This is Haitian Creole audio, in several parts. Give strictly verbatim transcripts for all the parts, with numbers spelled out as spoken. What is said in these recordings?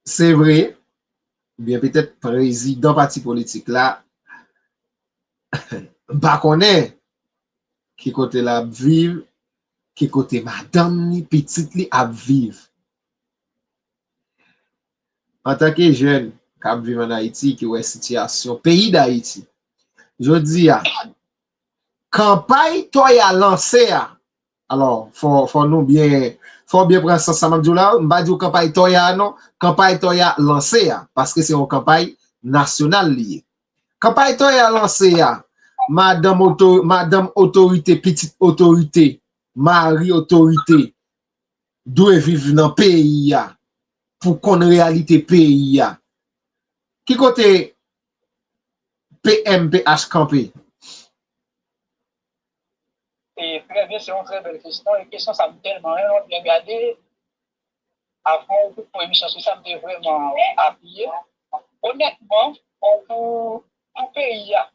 Se vre, byen petèt prezidan pati politik la, m pa konnen ki kote l ap viv, ki kote madanm li, pitit li ap viv. Antanke jèn k ap viv ann Ayiti, ki wè sitiyasyon peyi Dayiti, jodi a, kanpay Toya lanse a, alò, fò, fò nou byen, fò w byen pran sans sa m ap di w la, m pa di w kanpay Toya a non, kanpay Toya lanse a, paske se yon kanpay nasyonal li ye. Kanpay Toya lanse a, madanm oto-, madanm otorite, pitit otorite, mari otorite, dwe viv nan peyi a, pou konn reyalite peyi a. Ki kote P M P H kanpe? E trè byen, se yon trè bèl kesyon. E kesyon sa m tèlman renmen byen gade. Avan ou pou pran emisyon sou sa, m te vrèman apiye. Onètman, pou, pou peyi a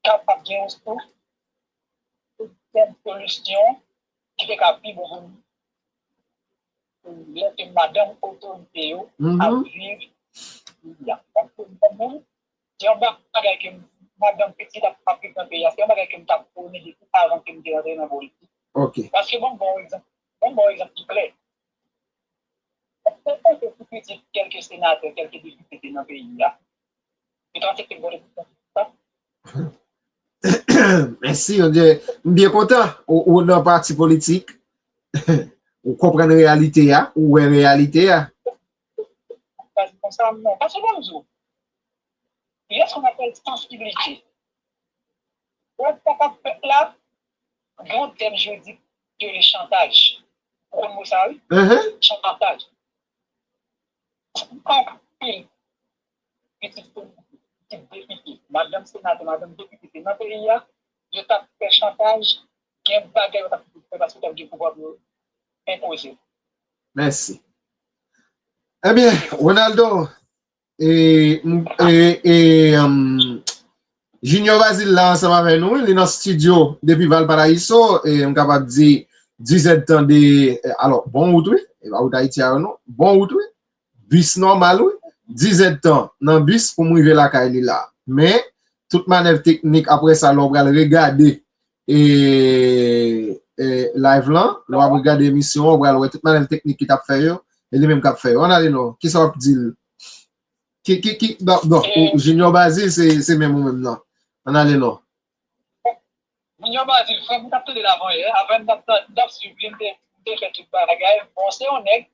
kapab gen yon sou yon solisyon ki te ka pi bon pou nou. Lè ke madanm otorite yo ap viv peyi a. Paske yon moun, se yon bagay ke madanm pitit ap ap viv nan peyi a, se yon bagay ke m t ap prone depi avan ke m te rantre nan politik. Ok. Paske bon, bon egzanp, bon, bon egzanp ki klè. Mwen panse si pitit kèlke senatè, kèlke depite te nan peyi a, yo t ap aksepte vote pou sa. Mèsi, m byen, m byen kontan ou, ou nan pati politik. Ou konprann reyalite a, ou wè reyalite a. Paske konsa, non. Paske bon, m di w, il y a ce qu'on appelle sensibilité. Wè sa k ap fèt la, gen yon tèm jiridik ki rele chantaj. Ou konn mo sa, wi? Chantaj. Anpil pitit politik, pitit depite, madanm senatè, madanm depite te nan peyi a, yo t ap fè chantaj, gen bagay yo t ap fè paske yo t ap gen pouvwa pou yo enpoze. Mèsi. Ebyen, Ronaldo, e, e, e, um, Junior Bazil la ansanm avè nou, wi, li nan estidyo depi Valparaíso, e m kapab di dizèdtan de, e, alò, bon wout, wi, e pa wout Ayiti a yo, non, bon wout, wi, bis nòmal, wi, dizèdtan nan bis pou m rive lakay li la. Men, tout manèv teknik, apre sa, lè w pral regade, e, e, live lan, lè w ap regade emisyon an, w pral wè tout manèv teknik ki t ap fè yo, e li menm k ap fè yo. Ann ale non, kisa w ap di l? Ki, ki, ki, bon, bon, ou, Junior Bazil, se, se menm ou menm nan. Ann ale non. Junior Bazil, frè m, m t ap tande l avan yè, avan m t ap, m t ap swiv li, m te, m te fè tout bagay. Bon, se yon nèg,